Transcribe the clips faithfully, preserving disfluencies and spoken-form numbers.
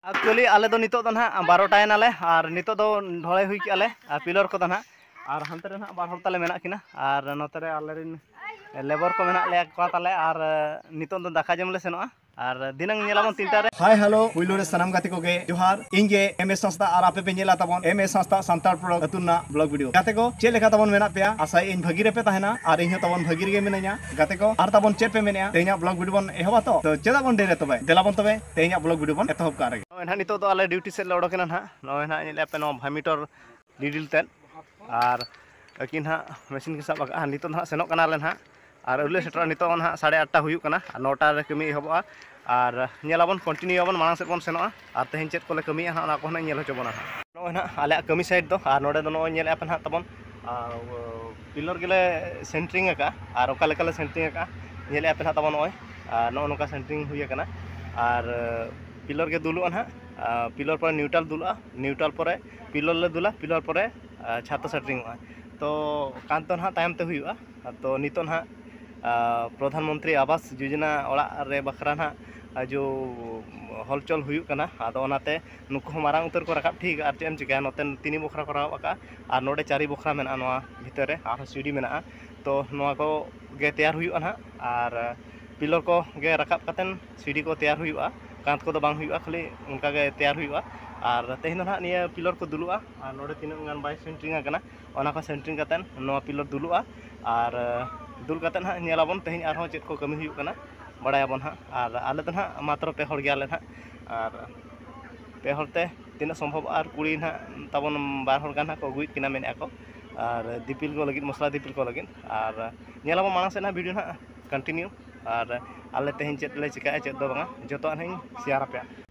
Actually ᱟᱞᱮ ᱫᱚ ᱱᱤᱛᱚᱜ ᱫᱚ ᱱᱟᱦᱟᱜ ᱵᱟᱨᱚᱴᱟᱭᱮᱱᱟᱞᱮ ᱟᱨ ᱱᱤᱛᱚᱜ ᱫᱚ ᱰᱷᱚᱲᱟᱭ ᱦᱩᱭ ᱠᱮᱜᱼᱟ ᱞᱮ ᱟᱨ ᱯᱤᱞᱚᱨ ᱠᱚᱫᱚ ᱱᱟᱦᱟᱜ᱾ ᱟᱨ ᱦᱟᱱᱛᱮ ᱨᱮ ᱱᱟᱦᱟᱜ ᱵᱟᱨ ᱦᱚᱲ ᱛᱟᱞᱮ ᱢᱮᱱᱟᱜ ᱠᱤᱱᱟ ᱟᱨ ᱱᱚᱛᱮ ᱨᱮ ᱟᱞᱮᱨᱮᱱ ᱞᱮᱵᱚᱨ ᱠᱚ ᱢᱮᱱᱟᱜ ᱞᱮᱭᱟ ᱠᱚ ᱛᱟᱞᱮ ᱟᱨ ᱱᱤᱛᱚᱜ ᱫᱚ ᱫᱟᱠᱟ ᱡᱚᱢ ᱞᱮ ᱥᱮᱱᱚᱜᱼᱟ᱾ ᱟᱨ ᱫᱤᱱᱟᱹᱝ ᱧᱮᱞᱟᱵᱚᱱ ᱛᱤᱱᱴᱟ ᱨᱮ᱾ ᱦᱟᱭ ᱦᱮᱞᱳ, ᱯᱩᱭᱞᱩ ᱨᱮ ᱥᱟᱱᱟᱢ ᱜᱟᱛᱮ ᱠᱚᱜᱮ ᱡᱚᱦᱟᱨ᱾ ᱤᱧ ᱜᱮ ᱮᱢ ᱮᱥ ᱦᱟᱸᱥᱫᱟ ᱟᱨ ᱟᱯᱮ ᱯᱮ ᱧᱮᱞᱟ ᱛᱟᱵᱚᱱ ᱮᱢ ᱮᱥ ᱦᱟᱸᱥᱫᱟ ᱥᱟᱱᱛᱟᱲ ᱯᱨᱚᱰᱟᱠᱴ ᱟᱹᱛᱩ ᱨᱮᱱᱟᱜ ᱵᱞᱚᱜ ᱵᱷᱤᱰᱤᱭᱳ᱾ ᱜᱟᱛᱮ ᱠᱚ ᱪᱮᱫ ᱞᱮᱠᱟ ᱛᱟᱵᱚᱱ ᱢᱮᱱᱟᱜ ᱯᱮᱭᱟ? ᱟᱥᱟᱭᱟᱹᱧ ᱵᱷᱟᱹᱜᱤ ᱨᱮᱯᱮ ᱛᱟᱦᱮᱱᱟ ᱟᱨ ᱤᱧ ᱦᱚᱸ ᱛᱟᱵᱚᱱ ᱵᱷᱟᱹᱜᱤ ᱨᱮᱜᱮ ᱢᱤᱱᱟᱹᱧᱟ᱾ ᱜᱟᱛᱮ ᱠᱚ ᱟᱨ ᱛᱟᱵᱚᱱ ᱪᱮᱫ ᱯᱮ ᱢᱮᱱᱮᱜᱼᱟ? ᱛᱮᱦᱮᱧᱟᱜ ᱵᱞᱚᱜ ᱵᱷᱤᱰᱤᱭᱳ ᱵᱚᱱ ᱮᱦᱚᱵᱟ ᱛᱚ? ᱛᱚ ᱪᱮᱫᱟᱜ ᱵᱚᱱ ᱰᱮᱨᱤᱭᱟ ᱛᱚᱵᱮ? ᱫᱮᱞᱟ ᱵᱚᱱ ᱛᱚᱵᱮ ᱛᱮᱦᱮᱧᱟᱜ ᱵᱞᱚᱜ ᱵᱷᱤᱰᱤᱭᱳ ᱵᱚᱱ ᱮᱛᱚᱦᱚᱵ ᱠᱟᱜ ᱨᱮᱜᱮ᱾ ᱱᱚᱜᱼᱚᱭ ᱱᱟᱦᱟᱜ ᱱᱤᱛᱚᱜ ᱫᱚ ᱟᱞᱮ ᱰᱤᱭᱩᱴᱤ ᱥᱮᱫ ᱞᱮ ᱚᱰᱚᱠᱮᱱᱟ ᱱᱟᱦᱟᱜ᱾ ᱱᱚᱜᱼᱚᱭ ᱱᱟᱦᱟᱜ ᱧᱮᱞᱮᱫᱼᱟ ᱯᱮ ᱱᱚᱣᱟ ᱵᱷᱟᱢᱤᱴᱚᱨ ᱰᱤᱰᱤᱞ ᱛᱮᱫ ᱟᱨ ᱟᱹᱠᱤᱱ ᱦᱟᱸᱜ ᱢᱮᱥᱤᱱ ᱠᱤᱱ ᱥᱟᱵ ᱟᱠᱟᱫᱼᱟ᱾ ᱱᱤᱛᱚᱜ ᱫᱚ ᱦᱟᱸᱜ ᱥᱮᱱᱚᱜ ᱠᱟᱱᱟᱞᱮ ᱱᱟᱦᱟᱜ ᱟᱨ ᱟᱹᱣᱨᱤ ᱞᱮ ᱥᱮᱴᱮᱨᱚᱜᱼᱟ᱾ ᱱᱤᱛᱚᱜ ᱦᱚᱸ ᱱᱟᱦᱟᱜ ᱥᱟᱲᱮ ᱟᱴᱴᱟ ᱦᱩᱭᱩᱜ ᱠᱟᱱᱟ ᱟᱨ ᱱᱚᱴᱟ ᱨᱮ ᱠᱟᱹᱢᱤ ᱮᱦᱚᱵᱚᱜᱼᱟ᱾ ᱟᱨ ᱧᱮᱞᱟᱵᱚᱱ, ᱠᱚᱱᱴᱤᱱᱤᱭᱩ ᱟᱵᱚᱱ, ᱢᱟᱲᱟᱝ ᱥᱮᱫ ᱵᱚᱱ ᱥᱮᱱᱚᱜᱼᱟ ᱟᱨ ᱛᱮᱦᱮᱧ ᱪᱮᱫ ᱠᱚᱞᱮ ᱠᱟᱹᱢᱤᱭᱟ ᱦᱟᱸᱜ ᱚᱱᱟ ᱠᱚ ᱦᱟᱸᱜ ᱧᱮᱞ ᱦᱚᱪᱚ ᱵᱚᱱᱟ ᱦᱟᱸᱜ᱾ ᱱᱚᱜᱼᱚᱭ ᱱᱟᱦᱟᱜ ᱟᱞᱮᱭᱟᱜ ᱠᱟᱹᱢᱤ ᱥᱟᱭᱤᱰ ᱫᱚ ᱟᱨ ᱱᱚᱰᱮ ᱫᱚ ᱱᱚᱜᱼᱚᱭ ᱧᱮᱞᱮᱫᱼᱟ ᱯᱮ ᱱᱟᱦᱟᱜ ᱛᱟᱵᱚᱱ ᱯᱤᱞᱚᱨ ᱜᱮᱞᱮ ᱥᱮᱱᱴᱨᱤᱝ ᱟᱠᱟᱫᱼᱟ᱾ ᱟᱨ ᱚᱠᱟ ᱞᱮᱠᱟᱞᱮ ᱥᱮᱱᱴᱨᱤᱝ ᱟᱠᱟᱫᱼᱟ ᱧᱮᱞᱮᱫᱼᱟ ᱯᱮ ᱱᱟᱦᱟᱜ ᱛᱟᱵᱚᱱ ᱱᱚᱜᱼᱚᱭ ᱟᱨ ᱱᱚᱜᱼᱚ ᱱᱚᱝᱠᱟ ᱥᱮᱱᱴᱨᱤᱝ ᱦᱩᱭ ᱟᱠᱟᱱᱟ᱾ ᱟᱨ ᱯᱤᱞᱚᱨ ᱜᱮ ᱫᱩᱞᱩᱜᱼᱟ ᱱᱟᱦᱟᱜ᱾ ᱟᱨ ᱯᱤᱞᱚᱨ ᱯᱚᱨᱮ ᱱᱤᱭᱩᱴᱨᱟᱞ ᱫᱩᱞᱩᱜᱼᱟ, ᱱᱤᱭᱩᱴᱨᱟᱞ ᱯᱚᱨᱮ ᱯᱤᱞᱚᱨ ᱞᱮ ᱫᱩᱞᱟ, ᱯᱤᱞᱚᱨ ᱯᱚᱨᱮ ᱟᱨ ᱪᱷᱟᱛᱟ ᱥᱮᱴᱨᱤᱝᱚᱜᱼᱟ᱾ ᱛᱚ ᱠᱟᱸᱛ ᱫᱚ ᱱᱟᱦᱟᱜ ᱛᱟᱭᱚᱢ ᱛᱮ ᱦᱩᱭᱩᱜᱼᱟ᱾ ᱛᱚ ᱱᱤᱛᱚᱜ ᱱᱟᱦᱟᱜ ᱟᱨ ᱯᱨᱚᱫᱷᱟᱱ ᱢᱚᱱᱛᱨᱤ ᱟᱵᱟᱥ ᱡᱳᱡᱚᱱᱟ ᱚᱲᱟᱜ ᱨᱮ ᱵᱟᱠᱷᱨᱟ ᱱᱟᱦᱟᱜ ᱟᱨ ᱡᱚ ᱦᱚᱞᱪᱚᱞ ᱦᱩᱭᱩᱜ ᱠᱟᱱᱟ᱾ ᱟᱫᱚ ᱚᱱᱟᱛᱮ ᱱᱩᱠᱩ ᱦᱚᱸ ᱢᱟᱨᱟᱝ ᱩᱛᱟᱹᱨ ᱠᱚ ᱨᱟᱠᱟᱵ ᱴᱷᱤᱠ ᱟᱠᱟᱫᱼᱟ᱾ ᱟᱨ ᱪᱮᱫ ᱮᱢ ᱪᱤᱠᱟᱹᱭᱟ, ᱱᱚᱛᱮ ᱛᱤᱱᱤ ᱵᱚᱠᱷᱨᱟ ᱠᱚ ᱨᱟᱠᱟᱵ ᱟᱠᱟᱫᱼᱟ ᱟᱨ ᱱᱚᱰᱮ ᱪᱟᱨᱤ ᱵᱚᱠᱷᱨᱟ ᱢᱮᱱᱟᱜᱼᱟ ᱱᱚᱣᱟ ᱵᱷᱤᱛᱟᱹᱨ ᱨᱮ, ᱟᱨᱦᱚᱸ ᱥᱤᱲᱤ ᱢᱮᱱᱟᱜᱼᱟ᱾ ᱛᱚ ᱱᱚᱣᱟ ᱠᱚ ᱜᱮ ᱛᱮᱭᱟᱨ ᱦᱩᱭᱩᱜᱼᱟ ᱱᱟᱦᱟᱜ᱾ ᱟᱨ ᱯᱤᱞᱚᱨ ᱠᱚ ᱜᱮ ᱨᱟᱠᱟᱵ ᱠᱟᱛᱮᱫ ᱥᱤᱲᱤ ᱠᱚ ᱛᱮᱭᱟᱨ ᱦᱩᱭᱩᱜᱼᱟ᱾ ᱠᱟᱸᱛ ᱠᱚᱫᱚ ᱵᱟᱝ ᱦᱩᱭᱩᱜᱼᱟ, ᱠᱷᱟᱹᱞᱤ ᱚᱱᱠᱟ ᱜᱮ ᱛᱮᱭᱟᱨ ᱦᱩᱭᱩᱜᱼᱟ᱾ ᱟᱨ ᱛᱮᱦᱮᱧ ᱫᱚ ᱱᱟᱦᱟᱜ ᱱᱤᱭᱟᱹ ᱯᱤᱞᱚᱨ ᱠᱚ ᱫᱩᱞᱩᱜᱼᱟ ᱟᱨ ᱱᱚᱰᱮ ᱛᱤᱱᱟᱹᱜ ᱜᱟᱱ ᱵᱟᱭ ᱥᱮᱱᱴᱨᱤᱝ ᱟᱠᱟᱱᱟ ᱚᱱᱟ ᱠᱚ ᱥᱮᱱᱴᱨᱤᱝ ᱠᱟᱛᱮᱫ ᱱᱚᱣᱟ ᱯᱤᱞᱚᱨ ᱫᱩᱞᱩᱜᱼᱟ᱾ ᱟᱨ ᱫᱩᱞ ᱠᱟᱛᱮᱫ ᱱᱟᱦᱟᱜ ᱧᱮᱞᱟᱵᱚᱱ ᱛᱮᱦᱮᱧ ᱟᱨᱦᱚᱸ ᱪᱮᱫ ᱠᱚ ᱠᱟᱹᱢᱤ ᱦᱩᱭᱩᱜ ᱠᱟᱱᱟ, ᱵᱟᱲᱟᱭᱟᱵᱚᱱ ᱦᱟᱸᱜ᱾ ᱟᱨ ᱟᱞᱮ ᱫᱚ ᱱᱟᱦᱟᱜ ᱢᱟᱛᱨᱚ ᱯᱮ ᱦᱚᱲ ᱜᱮᱭᱟᱞᱮ ᱱᱟᱦᱟᱜ᱾ ᱟᱨ ᱯᱮ ᱦᱚᱲ ᱛᱮ ᱛᱤᱱᱟᱹᱜ ᱥᱚᱢᱵᱷᱚᱵᱚᱜᱼᱟ, ᱟᱨ ᱠᱩᱲᱤ ᱱᱟᱦᱟᱜ ᱛᱟᱵᱚᱱ ᱵᱟᱨ ᱦᱚᱲ ᱜᱟᱱ ᱦᱟᱸᱜ ᱠᱚ ᱟᱹᱜᱩᱭᱮᱫ ᱠᱤᱱᱟ ᱢᱮᱱᱮᱫᱼᱟ ᱠᱚ, ᱟᱨ ᱫᱤᱯᱤᱞ ᱠᱚ ᱞᱟᱹᱜᱤᱫ, ᱢᱚᱥᱞᱟ ᱫᱤᱯᱤᱞ ᱠᱚ ᱞᱟᱹᱜᱤᱫ᱾ ᱟᱨ ᱧᱮᱞᱟᱵᱚᱱ ᱢᱟᱲᱟᱝ ᱥᱮᱫ ᱱᱟᱦᱟᱜ ᱵᱷᱤᱰᱤᱭᱳ ᱱᱟᱦᱟᱜ ᱠᱚᱱᱴᱤᱱᱤᱭᱩ᱾ ᱟᱨ ᱟᱞᱮ ᱛᱮᱦᱮᱧ ᱪᱮᱫ ᱞᱮ ᱪᱤᱠᱟᱹᱭᱟ, ᱪᱮᱫ ᱫᱚ ᱵᱟᱝᱟ, ᱡᱚᱛᱚᱣᱟᱜ ᱱᱟᱦᱟᱜ ᱤᱧ ᱥᱮᱭᱟᱨ ᱟᱯᱮᱭᱟ᱾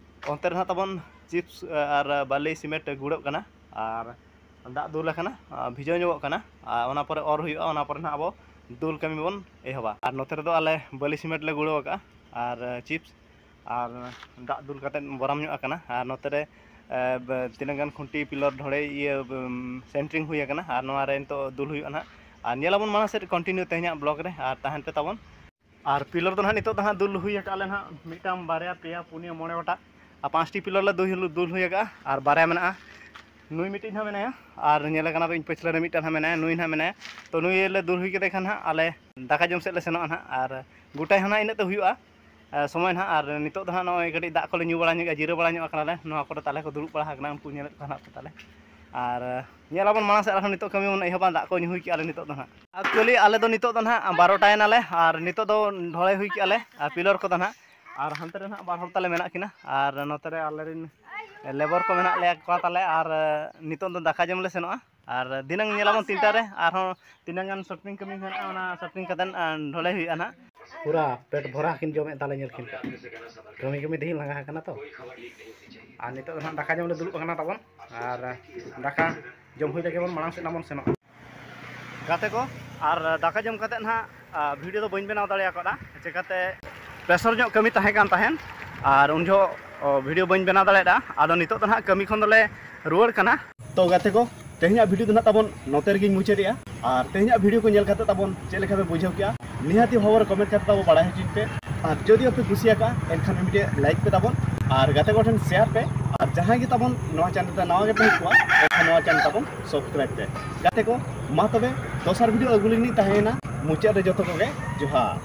ᱚᱱᱛᱮ ᱨᱮ ᱱᱟᱦᱟᱜ ᱛᱟᱵᱚᱱ ᱪᱤᱯᱥ ᱟᱨ ᱵᱟᱞᱤ ᱥᱤᱢᱮᱱᱴ ᱜᱩᱲᱟᱹᱜ ᱠᱟᱱᱟ ᱟᱨ ᱫᱟᱜ ᱫᱩᱞ ᱟᱠᱟᱱᱟ, ᱟᱨ ᱵᱷᱤᱡᱟᱹᱣ ᱧᱚᱜᱚᱜ ᱠᱟᱱᱟ᱾ ᱟᱨ ᱚᱱᱟ ᱯᱚᱨᱮ ᱚᱨ ᱦᱩᱭᱩᱜᱼᱟ, ᱚᱱᱟ ᱯᱚᱨᱮ ᱱᱟᱦᱟᱜ ᱟᱵᱚ ᱫᱩᱞ ᱠᱟᱹᱢᱤ ᱵᱚᱱ ᱮᱦᱚᱵᱟ᱾ ᱟᱨ ᱱᱚᱛᱮ ᱨᱮᱫᱚ ᱟᱞᱮ ᱵᱟᱹᱞᱤ ᱥᱤᱢᱮᱱᱴ ᱞᱮ ᱜᱩᱲᱟᱹᱣ ᱟᱠᱟᱫᱼᱟ ᱟᱨ ᱪᱤᱯᱥ ᱟᱨ ᱫᱟᱜ ᱫᱩᱞ ᱠᱟᱛᱮᱫ ᱵᱚᱨᱟᱢ ᱧᱚᱜ ᱟᱠᱟᱱᱟ᱾ ᱟᱨ ᱱᱚᱛᱮ ᱨᱮ ᱮ, ᱵ-, ᱛᱤᱱᱟᱹᱜ ᱜᱟᱱ ᱠᱷᱩᱱᱴᱤ ᱯᱤᱞᱚᱨ ᱰᱷᱚᱲᱮ ᱤᱭᱟᱹ, ᱵ-, ᱥᱮᱱᱴᱨᱤᱝ ᱦᱩᱭ ᱟᱠᱟᱱᱟ ᱟᱨ ᱱᱚᱣᱟ ᱨᱮ ᱱᱤᱛᱚᱜ ᱫᱩᱞ ᱦᱩᱭᱩᱜᱼᱟ ᱱᱟᱦᱟᱜ᱾ ᱟᱨ ᱧᱮᱞᱟᱵᱚᱱ ᱢᱟᱲᱟᱝ ᱥᱮᱫ ᱠᱚᱱᱴᱤᱱᱤᱭᱩ ᱛᱮᱦᱮᱧᱟᱜ ᱵᱞᱚᱜ ᱨᱮ, ᱟᱨ ᱛᱟᱦᱮᱱ ᱯᱮ ᱛᱟᱵᱚᱱ᱾ ᱟᱨ ᱯᱤᱞᱚᱨ ᱫᱚ ᱱᱟᱦᱟᱜ ᱱᱤᱛᱚᱜ ᱫᱚ ᱦᱟᱸᱜ ᱫᱩᱞ ᱦᱩᱭ ᱟᱠᱟᱫ ᱞᱮ ᱱᱟᱦᱟᱜ ᱢᱤᱫᱴᱟᱝ, ᱵᱟᱨᱭᱟ, ᱯᱮᱭᱟ, ᱯᱩᱱᱭᱟᱹ, ᱢᱚᱬᱮ ᱜᱚᱴᱟᱝ᱾ ᱟᱨ ᱯᱟᱸᱪᱴᱤ ᱯᱤᱞᱟᱨ ᱞᱮ ᱫᱩᱞ ᱫᱩᱞ ᱦᱩᱭ ᱟᱠᱟᱫᱼᱟ ᱟᱨ ᱵᱟᱨᱭᱟ ᱢᱮᱱᱟᱜᱼᱟ᱾ ᱱᱩᱭ ᱢᱤᱫᱴᱤᱡ ᱦᱟᱸᱜ ᱢᱮᱱᱟᱭᱟ ᱟᱨ ᱧᱮᱞᱮ ᱠᱟᱱᱟ ᱯᱮ ᱤᱧ ᱯᱟᱹᱪᱷᱞᱟᱹ ᱨᱮ ᱢᱤᱫᱴᱟᱝ ᱦᱟᱸᱜ ᱢᱮᱱᱟᱭᱟ, ᱱᱩᱭ ᱦᱟᱸᱜ ᱢᱮᱱᱟᱭᱟ᱾ ᱛᱚ ᱱᱩᱭ ᱞᱮ ᱫᱩᱞ ᱦᱩᱭ ᱠᱮᱫᱮ ᱠᱷᱟᱱ ᱦᱟᱸᱜ ᱟᱞᱮ ᱫᱟᱠᱟ ᱡᱚᱢ ᱥᱮᱫ ᱞᱮ ᱥᱮᱱᱚᱜᱼᱟ ᱦᱟᱸᱜ᱾ ᱟᱨ ᱜᱚᱴᱟᱭ ᱦᱚᱸ ᱱᱟᱦᱟᱜ ᱤᱱᱟᱹᱜ ᱛᱮ ᱦᱩᱭᱩᱜᱼᱟ, ᱮ, ᱥᱚᱢᱚᱭ ᱱᱟᱦᱟᱜ᱾ ᱟᱨ ᱱᱤᱛᱚᱜ ᱫᱚ ᱦᱟᱸᱜ ᱱᱚᱜᱼᱚᱭ ᱠᱟᱹᱴᱤᱡ ᱫᱟᱜ ᱠᱚᱞᱮ ᱧᱩ ᱵᱟᱲᱟ ᱧᱚᱜᱼᱟ, ᱡᱤᱨᱟᱹᱣ ᱵᱟᱲᱟ ᱧᱚᱜ ᱟᱠᱟᱱᱟᱞᱮ᱾ ᱱᱚᱣᱟ ᱠᱚᱨᱮ ᱛᱟᱞᱮ ᱠᱚ ᱫᱩᱲᱩᱵ ᱵᱟᱲᱟ ᱟᱠᱟᱱᱟ, ᱩᱱᱠᱩ ᱧᱮᱞᱮᱫ ᱠᱚᱣᱟ ᱦᱟᱸᱜ ᱯᱮ ᱛᱟᱞᱮ᱾ ᱟᱨ, ᱮ, ᱧᱮᱞ ᱟᱵᱚᱱ ᱢᱟᱲᱟᱝ ᱥᱮᱫ ᱟᱨᱦᱚᱸ ᱱᱤᱛᱚᱜ ᱠᱟᱹᱢᱤ ᱵᱚᱱ ᱮᱦᱚᱵᱟ, ᱫᱟᱜ ᱠᱚ ᱧᱩ ᱦᱩᱭ ᱠᱮᱜᱼᱟ ᱞᱮ ᱱᱤᱛᱚᱜ ᱫᱚ ᱦᱟᱸᱜ᱾ Actually ᱟᱞᱮ ᱫᱚ ᱱᱤᱛᱚᱜ ᱫᱚ ᱱᱟᱦᱟᱜ ᱵᱟᱨᱚᱴᱟᱭᱮᱱᱟᱞᱮ ᱟᱨ ᱱᱤᱛᱚᱜ ᱫᱚ ᱰᱷᱚᱲᱟᱭ ᱦᱩᱭ ᱠᱮᱜᱼᱟ ᱞᱮ, ᱟᱨ ᱯᱤᱞᱟᱨ ᱠᱚᱫᱚ ᱱᱟᱦᱟᱜ᱾ ᱟᱨ ᱦᱟᱱᱛᱮ ᱨᱮ ᱱᱟᱦᱟᱜ ᱵᱟᱨ ᱦᱚᱲ ᱛᱟᱞᱮ ᱢᱮᱱᱟᱜ ᱠᱤᱱᱟ ᱟᱨ ᱱᱚᱛᱮ ᱨᱮ ᱟᱞᱮᱨᱮᱱ ᱞᱮᱵᱟᱨ ᱠᱚ ᱢᱮᱱᱟᱜ ᱞᱮᱭᱟ ᱠᱚᱣᱟ ᱛᱟᱞᱮ᱾ ᱟᱨ, ᱮ, ᱱᱤᱛᱚᱜ ᱫᱚ ᱫᱟᱠᱟ ᱡᱚᱢ ᱞᱮ ᱥᱮᱱᱚᱜᱼᱟ᱾ ᱟᱨ ᱫᱷᱤᱱᱟᱹᱝ ᱧᱮᱞᱟᱵᱚᱱ ᱛᱤᱱᱴᱟ ᱨᱮ ᱟᱨᱦᱚᱸ ᱛᱤᱱᱟᱹᱝ ᱜᱟᱱ ᱥᱚᱴᱯᱤᱝ ᱠᱟᱹᱢᱤ ᱢᱮᱱᱟᱜᱼᱟ, ᱚᱱᱟ ᱥᱚᱴᱯᱤᱝ ᱠᱟᱛᱮᱫ, ᱟᱸ, ᱰᱷᱚᱞᱮ ᱦᱩᱭᱩᱜᱼᱟ ᱱᱟᱦᱟᱜ᱾ ᱯᱩᱨᱟ ᱯᱮᱴ ᱵᱷᱚᱨᱟ ᱠᱤᱱ ᱡᱚᱢᱮᱫ ᱛᱟᱞᱮ, ᱧᱮᱞ ᱠᱤᱱ ᱯᱮ᱾ ᱠᱟᱹᱢᱤ ᱠᱟᱹᱢᱤ ᱛᱮᱦᱤᱧ ᱞᱟᱸᱜᱟ ᱟᱠᱟᱱᱟ ᱛᱚ᱾ ᱟᱨ ᱱᱤᱛᱚᱜ ᱫᱚ ᱱᱟᱦᱟᱜ ᱫᱟᱠᱟ ᱡᱚᱢ ᱞᱮ ᱫᱩᱲᱩᱵ ᱟᱠᱟᱱᱟ ᱛᱟᱵᱚᱱ᱾ ᱟᱨ ᱫᱟᱠᱟ ᱡᱚᱢ ᱦᱩᱭ ᱞᱮᱜᱮ ᱵᱚᱱ, ᱢᱟᱲᱟᱝ ᱥᱮᱫ ᱱᱟᱜ ᱵᱚᱱ ᱥᱮᱱᱚᱜᱼᱟ᱾ ᱜᱟᱛᱮ ᱠᱚ, ᱟᱨ ᱫᱟᱠᱟ ᱡᱚᱢ ᱠᱟᱛᱮᱫ ᱱᱟᱦᱟᱜ, ᱟ, ᱵᱷᱤᱰᱤᱭᱳ ᱫᱚ ᱵᱟᱹᱧ ᱵᱮᱱᱟᱣ ᱫᱟᱲᱮ ᱟᱠᱟᱫᱟ, ᱪᱮᱠᱟᱛᱮ ᱯᱨᱮᱥᱟᱨ ᱧᱚᱜ ᱠᱟᱹᱢᱤ ᱛᱟᱦᱮᱸ ᱠᱟᱱ ᱛᱟᱦᱮᱸᱫ᱾ ᱟᱨ ᱩᱱ ᱡᱚᱦᱚᱜ, ᱚ, ᱵᱷᱤᱰᱤᱭᱳ ᱵᱟᱹᱧ ᱵᱮᱱᱟᱣ ᱫᱟᱲᱮᱭᱟᱫᱟ᱾ ᱟᱫᱚ ᱱᱤᱛᱚᱜ ᱫᱚ ᱱᱟᱦᱟᱜ ᱠᱟᱹᱢᱤ ᱠᱷᱚᱱ ᱫᱚᱞᱮ ᱨᱩᱣᱟᱹᱲ ᱠᱟᱱᱟ᱾ ᱛᱚ ᱜᱟᱛᱮ ᱠᱚ, ᱛᱮᱦᱮᱧᱟᱜ ᱵᱷᱤᱰᱤᱭᱳ ᱫᱚ ᱱᱟᱦᱟᱜ ᱛᱟᱵᱚᱱ ᱱᱚᱛᱮ ᱨᱮᱜᱮᱧ ᱢᱩᱪᱟᱹᱫᱮᱜᱼᱟ᱾ ᱟᱨ ᱛᱮᱦᱮᱧᱟᱜ ᱵᱷᱤᱰᱤᱭᱳ ᱠᱚ ᱧᱮᱞ ᱠᱟᱛᱮ ᱛᱟᱵᱚᱱ ᱪᱮᱫ ᱞᱮᱠᱟ ᱯᱮ ᱵᱩᱡᱷᱟᱹᱣ ᱠᱮᱜᱼᱟ? ᱱᱤᱦᱟᱹᱛᱤ ᱦᱚᱦᱚ ᱨᱮ ᱠᱚᱢᱮᱱᱴ ᱠᱟᱛᱮ ᱛᱟᱵᱚ ᱵᱟᱲᱟᱭ ᱦᱚᱪᱚᱧ ᱯᱮ᱾ ᱟᱨ ᱡᱩᱫᱤ ᱟᱯᱮ ᱠᱩᱥᱤᱭᱟᱠᱟᱜᱼᱟ, ᱮᱱᱠᱷᱟᱱ ᱢᱤᱫᱴᱮᱡ ᱞᱟᱭᱤᱠ ᱯᱮ ᱛᱟᱵᱚᱱ, ᱟᱨ ᱜᱟᱛᱮ ᱠᱚᱴᱷᱮᱱ ᱥᱮᱭᱟᱨ ᱯᱮ᱾ ᱟᱨ ᱡᱟᱦᱟᱸᱭ ᱜᱮ ᱛᱟᱵᱚᱱ ᱱᱚᱣᱟ ᱪᱮᱱᱮᱞ ᱨᱮ ᱱᱟᱣᱟ ᱜᱮᱯᱮ ᱦᱮᱡ ᱠᱚᱜᱼᱟ, ᱮᱱᱠᱷᱟᱱ ᱱᱚᱣᱟ ᱪᱮᱱᱮᱞ ᱛᱟᱵᱚᱱ ᱥᱟᱵᱥᱠᱨᱟᱭᱤᱵ ᱯᱮ᱾ ᱜᱟᱛᱮ ᱠᱚ, ᱢᱟ ᱛᱚᱵᱮ ᱫᱚᱥᱟᱨ ᱵᱷᱤᱰᱤᱭᱳ ᱟᱹᱜᱩ ᱞᱟᱹᱜᱤᱫ ᱤᱧ ᱛᱟᱦᱮᱸᱭᱮᱱᱟ᱾ ᱢᱩᱪᱟᱹᱫ ᱨᱮ ᱡᱚᱛᱚ ᱠᱚᱜᱮ ᱡᱚᱦᱟᱨ᱾